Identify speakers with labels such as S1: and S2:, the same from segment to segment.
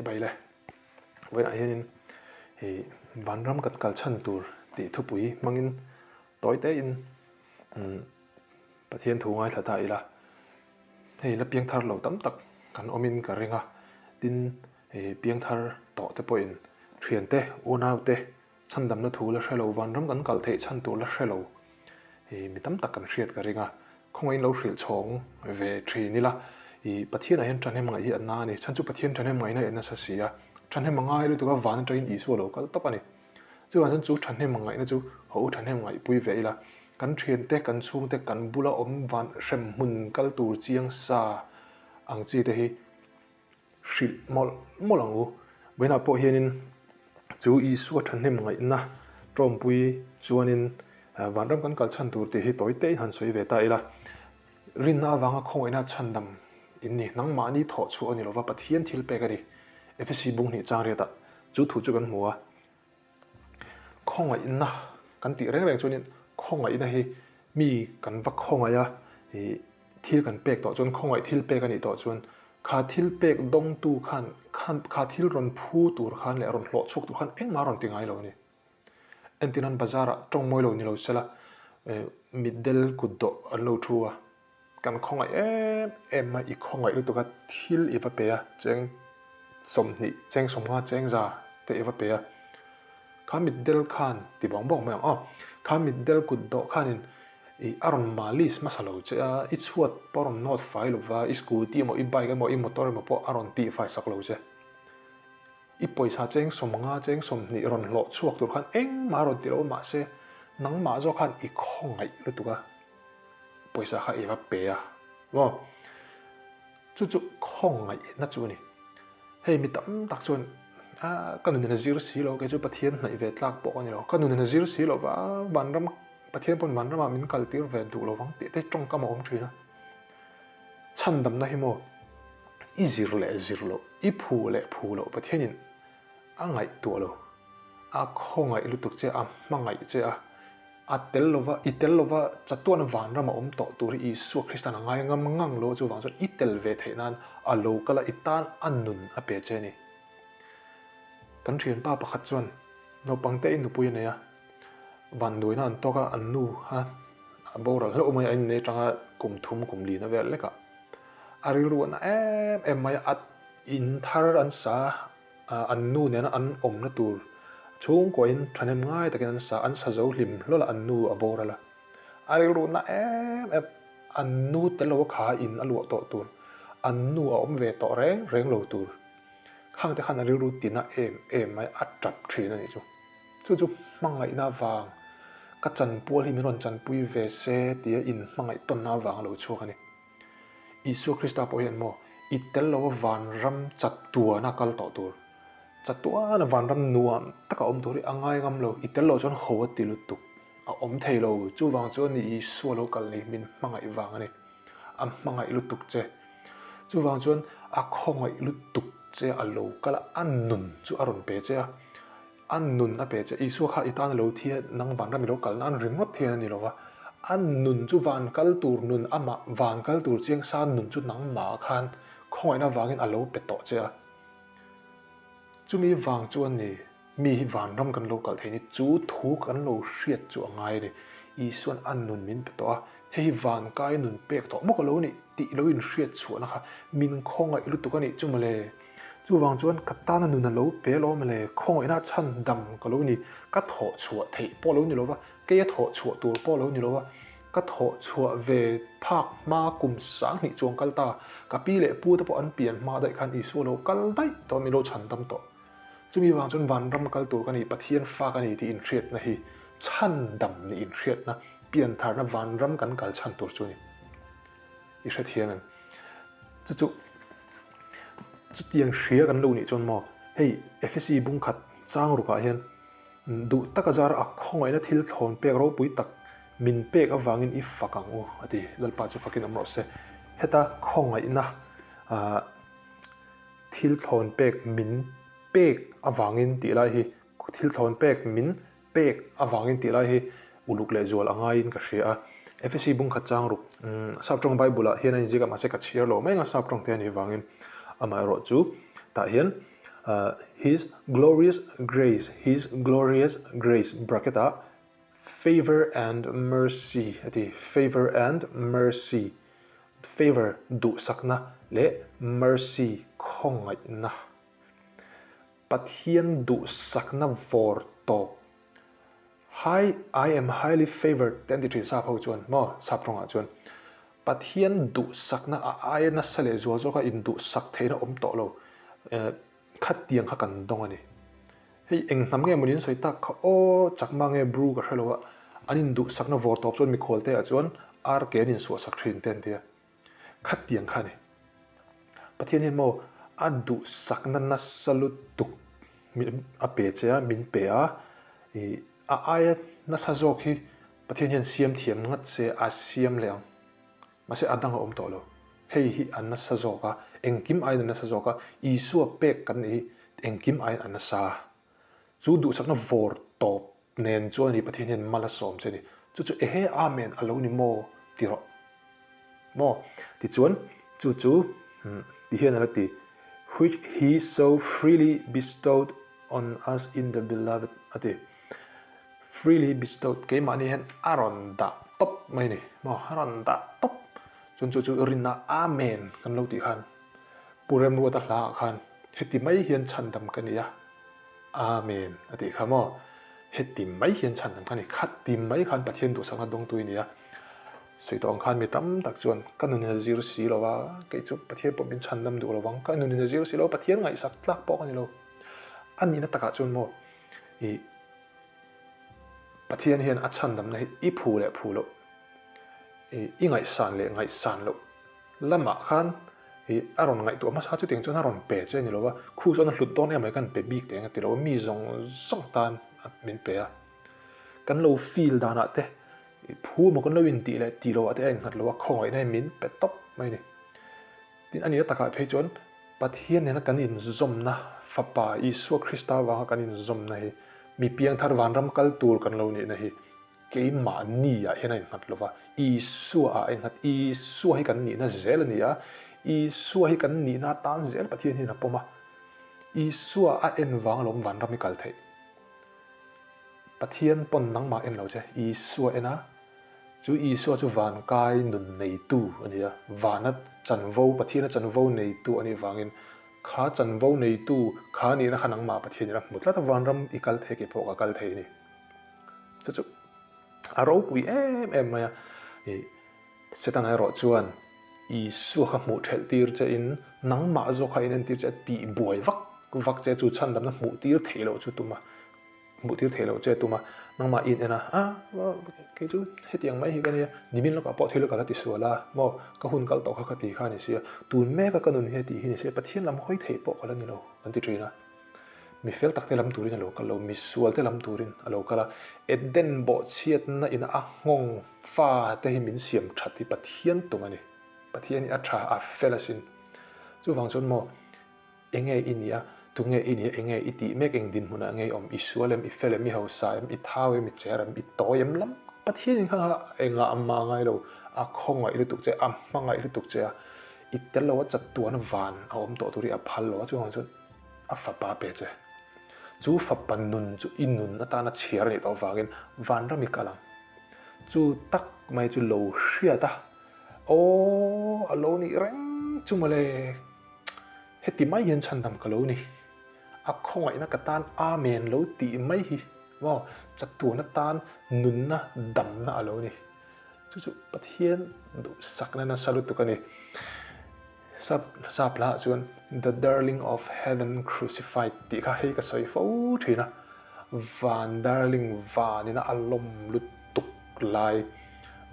S1: Chibai le. Vawiinah hianin hei vanram kan kal chhan tur tih thupui hmangin tawi tein umm Pathian thu ngaithla ta ila hei la piangthar lo tam tak kan awmin ka ring a, tin hei piangthar tawh te pawhin thiante unaute Chhandamna thu la hre lo, vanram kan kal theih chhan tur la hre lo i mi tam tak kan hriat ka ring a, khawngaihin lo hrilh chhawng ve thin ila i Pathianah hian thahnem ngaih hi a na a ni, chhan chu Pathian thahnem ngaihna hi a nasa si a, thahnem a ngai lutuk a, van atangin Isua lo kal tawp a ni. Chuvang chuan chu thahnem ngaihna chu haw u thahnem ngaihpui ve ila, kan thiante, kan chhungte, kan bula awm van hrem hmun kal tur chiang sa ang chi te hi hrilh mawlh mawlh ang u. Vawiinah pawh hianin chu Isua thahnem ngaihna tawmpui chuanin vanram kan kal chhan tur tih hi tawi tein han sawi ve ta ila. Rinna avanga khawngaihna chhandam in ni, nangmahni thawh chhuah a ni lova Pathian thil pek a ni. Efesi bung hnih chang riatah chu thu chu kan hmu a. Khawngaihna kan tih reng reng chuanin khawngaihna hi mi kan va khawngaih a, ih thil kan pek tawh chuan khawngaih thil pek a nih tawh chuan kha thil pek dawngtu khan khan kha thil rawn phu tur khan leh rawn hlawh chhuak tur khan engmah a rawn ti ngai lo a ni. Entirnan bazar ah tawng mawi lo ni lo sela eh mitdel kut dawh an lo thu a. Kan khawngaih em em a, i khawngaih lutuk a, thil i va pe a, cheng 20, cheng 50, cheng za te i va pe a. Kha mitdel khan ti bawng bawng mai ang aw, kha mitdel kut dawh khanin i a rawn malis hmasa lo che a, i chhuat pawh a rawn nawt fai lo va, i scooty emaw, i bike emaw, i motor emaw pawh a rawn tihfai sak lo che. I pawisa cheng 50, cheng 20 rawn hlawh chhuak tur khan engmah a rawn ti lo a, mahse nangmah zawk khan i khawngaih lutuk a. Pawisa kha i va pe a maw? Chu chu khawngaihna chu a ni. Hei mi tam tak chuan a ka nunin a zir si lo, kei chu Pathian hnaih ve tlak pawh ka ni lo, ka nunin a zir si lo va, vanram Pathian pawn vanramah min kal tir ve duh lo vang tih te tawngkam a awm thin a. Chhandamna hi maw i zir leh zir loh, i phu leh phu loh Pathianin a ngaihtuah lo. A khawngaih lutuk che, a hmangaih che a, a tel lova, i tel lova chatuan vanram a awm tawh tur hi Isua Krista'n a ngai ngam ngang lo chuvang chuan i tel ve theih nan a lo kal a, i tan a nun a pe che a ni. Kan thianpa pakhat chuan naupang te in nupui a nei a, vanduaina an tawk a, an nu kha a boral hlauh mai a, a innei atanga kum thum kum lina vel lek ah a rilru a na em em mai a, a in thar an sa a, An nu nena an awmna tur chhungkuain thahnem ngai takin an sa, an sa zo hlim hlawl a, an nu a boral a. A rilru na em em, an nu tel lo a kha in a luah tawh tur, an nu a awm ve tawh reng reng lo tur. Khangte khan a rilru tina em em mai, a tap thin a nih chu. Chu chu hmangaihna vang, ka chanpual hi min rawn chanpui ve se tia inhmangaih tawnna avang a lo chhuak a ni. Isua Krista pawh hian maw i tel lo a vanram chatuana kal tawh tur, chatuana vanram nuam taka awm tur hi a ngai ngam lo, i tel loh chuan ho a ti lutuk, a awm thei lo, chuvang chuan ni Isua lo kal ni min hmangaih vang a ni, a hmangaih lutuk che, chuvang chuan a khawngaih lutuk che a lo kal a, a nun chu a rawn pe che a. A nun a pe che. Isua kha i tan a lo thi a, nang vanram i lo kal nan ringawt hian a ni lo va. A nun chu van kal tur nun, amah van kal tur chiang sa nun chu nangmah khan khawngaihna vangin a lo pe tawh che a. Chumi vang chuan ni, mi hi vanram kan lo kal thei ni, chu thu kan lo hriat chu a ngai a ni. Isua'n a nun min pe tawh a, hei hi van kai nun pek tawh maw ka lo nih tih lo inhriat chhuahna kha min khawngaih lutuk a nih chu mawle. Chuvang chuan ka tana nun a lo pe alawm le, khawngaihna chhan dam ka lo ni, ka thawh chhuah theih pawh lo ni lova, kei a thawh chhuah tur pawh lo ni lova, ka thawh chhuah ve phak hma kum 2000 chuang kal ta, ka pi leh pu te pawh an pian hma daih khan Isua lo kal daih tawh min lo chhan dam tawh. Chumi vang chuan vanram kal tur ka ni, Pathian fa ka ni tih inhriatna hi chhan dam nih inhriatna, piantharna vanram kan kal chhan tur chu a ni. I hrethiam em? Chu chu chutiang hria kan lo nih chuan maw hei Efesi bung khat chang rukah hian duh taka zar a khawngaihna thil thlawn pek ropui tak min pek avangin i fak ang u a ti. Lalpa chu fakin awm rawh se. Heta khawngaihna ah thil thlawn pek min pek avangin tih lai hi thil thlawn pek min Pek avangin tih lai hi uluk leh zual a ngaiin ka hria a. Efesi bung khat chang ruk Sap tawng Bible ah hian a inziak a mahse ka chhiar lo mai ang a Sap tawng te a nih vangin amaherawh chu tah hian. His glorious grace, His glorious grace bracket ah favour and mercy a ti, favour and mercy, favour duhsakna leh mercy khawngaihna. Pathian duhsakna vawr tawp. Hi, I am highly favoured te an ti thin sap ho chuan maw, sap tawngah chuan. Pathian duhsakna a aia nasa leh zual zawka induhsak theihna awm tawh lo khatiang kha kan dawng a ni. Hei eng hnam nge mawni an sawi tak kha aw, chakma nge bru ka hre lo a, an induhsakna vawr tawp chuan mikhual te ah chuan ar ke an insuahsak thin te an ti a. Khatiang kha a ni. Pathian hian maw a duhsakna nasa lutuk a pe che a, min pe a, ih a aia nasa zawk hi Pathian hian siam thiam ngat se a siam leh ang. Mahse a dang a awm tawh lo. Hei hi a nasa zawk a, engkim aiin a nasa zawk a, Isua pek kan nih hi engkim aiin a nasa a. Chu duhsakna vawr tawp nen chuan a ni Pathian hian mal a sawm che a ni. Chu chu ehe Amen a lo ni maw ti rawh maw? Tichuan chu chu ti hian a la ti, which he so freely bestowed on us in the beloved a ti. Freely bestowed keimahni hian a rawn dah tawp mai a ni maw? A rawn dah tawp. Chuan chu chu rinna Amen kan lo tih khan Pu Remruata hlaah khan heti mai hian chhandam ka ni a. Amen a tih kha maw? Heti mai hian chhan ang ka ni. Khati mai khan Pathian duhsakna dawngtu i ni a. Sawi tawh ang khan mi tam tak chuan ka nunin a zir si lo va, kei chu Pathian pawh min chhan dam duh lo vang, ka nunin a zir si lo, Pathian ngaihsak tlak pawh ka ni lo. A nihna takah chuan maw i Pathian hian a chhandamna hi i phu leh phu loh, i ngaihsan leh ngaihsan loh lamah khan ih a rawn ngaihtuah hmasa chutiang chuan a rawn pe che a ni lo va, khu chuan a hlut dawn em mai khan pe bik teh ang a ti lo a, mi zawng zawng tan min pe a, kan lo feel danah te phu emaw kan lo intih leh tih loh ah te a innghat lo a, khawngaihna hi min pe tawp mai a ni. Tin a nihna takah phei chuan Pathian nena kan inzawmna Fapa Isua Krista avanga kan inzawmna hi mi piangthar vanram kal tur kan lo nihna hi Keimahni ah hian a innghat lo va, Isua ah a innghat. Isua hi kan nihna zel a ni a, Isua hi kan nihna atan zel Pathian hian a pawm a. Isua a en vang alawm vanram i kal theih. Pathian pawn nangmah en lo che, Isua en a, chu Isua chu van kai nun neitu a ni a, vana chanvo, Pathiana chanvo neitu a nih vangin kha chanvo neitu kha nihna kha nangmah Pathian in a hmu tlat a, vanram i kal thei kei pawh ka kal thei a ni. Chu chu a ropui em em mai a, ih Setana erawh chuan Isua kha hmuh thelh tir che in nangmah zawk kha inentir che a tih buai vak vak che chu chhandamna hmuh tir theih loh chu tum a, hmuh tir theih loh che tum a, nangmah in en a, ah kei chu hetiang mai hi ka nia, nimin lawkah pawh thil ka la ti sual a, maw ka hun kal tawh kha ka ti kha a ni sia, tun mek a ka nun hi a tih hi ni sia, Pathian lam hawi theih pawh ka la ni lo an ti thin a. Mi fel takte lam turin a lo kal lo, mi sualte lam turin a lo kal a. Eden bawhchhiatna ina a nghawng fa te hi min siam that hi Pathian tum a ni. Pathian hi a tha, a fel asin. Chuvang chuan maw, enge i nih a, tunge i nih a, enge i tih mek, eng dinhmunah nge i awm, i sual em, i fel em, i hausa em, i thau em, i cher em, i tawi em lam Pathian in kha engah a mah ngai lo, a khawngaih lutuk che, a hmangaih lutuk che a, i tel lo a chatuan van a awm tawh tur hi a phal lo a, chuvang chuan a fapa pe che. Chu fapa nun chu i nun atana chhiar a nih tawh avangin vanram i kal ang. Chu tak mai chu lo hriat a, Aw, a lo nih reng chu mawle, heti mai hian chhandam ka lo ni. A khawngaihna ka tan Amen lo tih mai hi maw chatuan atan nunna damna a lo ni. Chu chu Pathian duhsakna nasa lutuk a ni. Sap sap hlaah chuan The Darling of Heaven Crucified tih kha hei ka sawi fo thin a, van darling vanina a lawm lutuk lai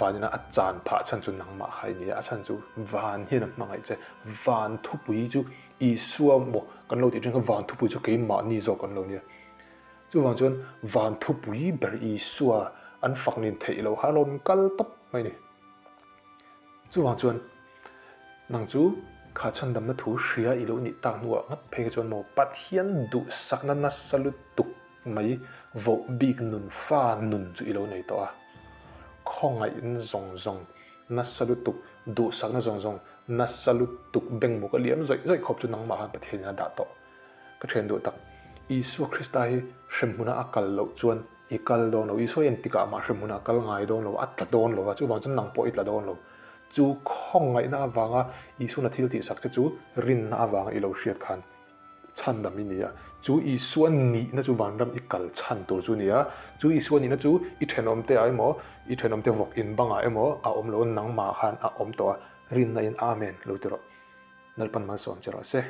S1: vanina a chan phah chhan chu nangmah kha i ni a, a chhan chu van hian a hmangaih che, van thupui chu Isua maw kan lo tih thin kha van thupui chu keimahni zawk kan lo nia. Chuvang chuan van thupui ber Isua an fak nin theih loh kha a rawn kal tawp mai a ni. Chuvang chuan nang chu kha chhandamna thu hria i lo nih tak hnuah ngat phei kha chuan maw Pathian duhsakna nasa lutuk mai voh bik nun fa nun chu i lo nei tawh a. Khawngaihna zawng zawng nasa lutuk, duhsakna zawng zawng nasa lutuk bengmuk a liam zawih zawih khawp chu nangmah khan Pathianin a dah tawh. Ka thian duh tak, Isua Krista hi hremhmuna a kal loh chuan i kal dawn lo. Isua hian tikah mah hremhmuna a kal ngai dawn lo, a tla dawn lo va, chuvang chuan nang pawh i tla dawn lo. Chu khawngaihna avanga Isuana thil tihsak che chu rinna avanga i lo hriat khan chhandam i ni a. Chu Isua nihna chu vanram i kal chhan tur chu a ni a. Chu Isua nihna chu i thenawmte ah emaw, i thenawmte vawk inbangah emaw a awm lo, nangmah khan a awm tawh a, rinna in Amen lo ti rawh. Lalpan malsawm che rawh se.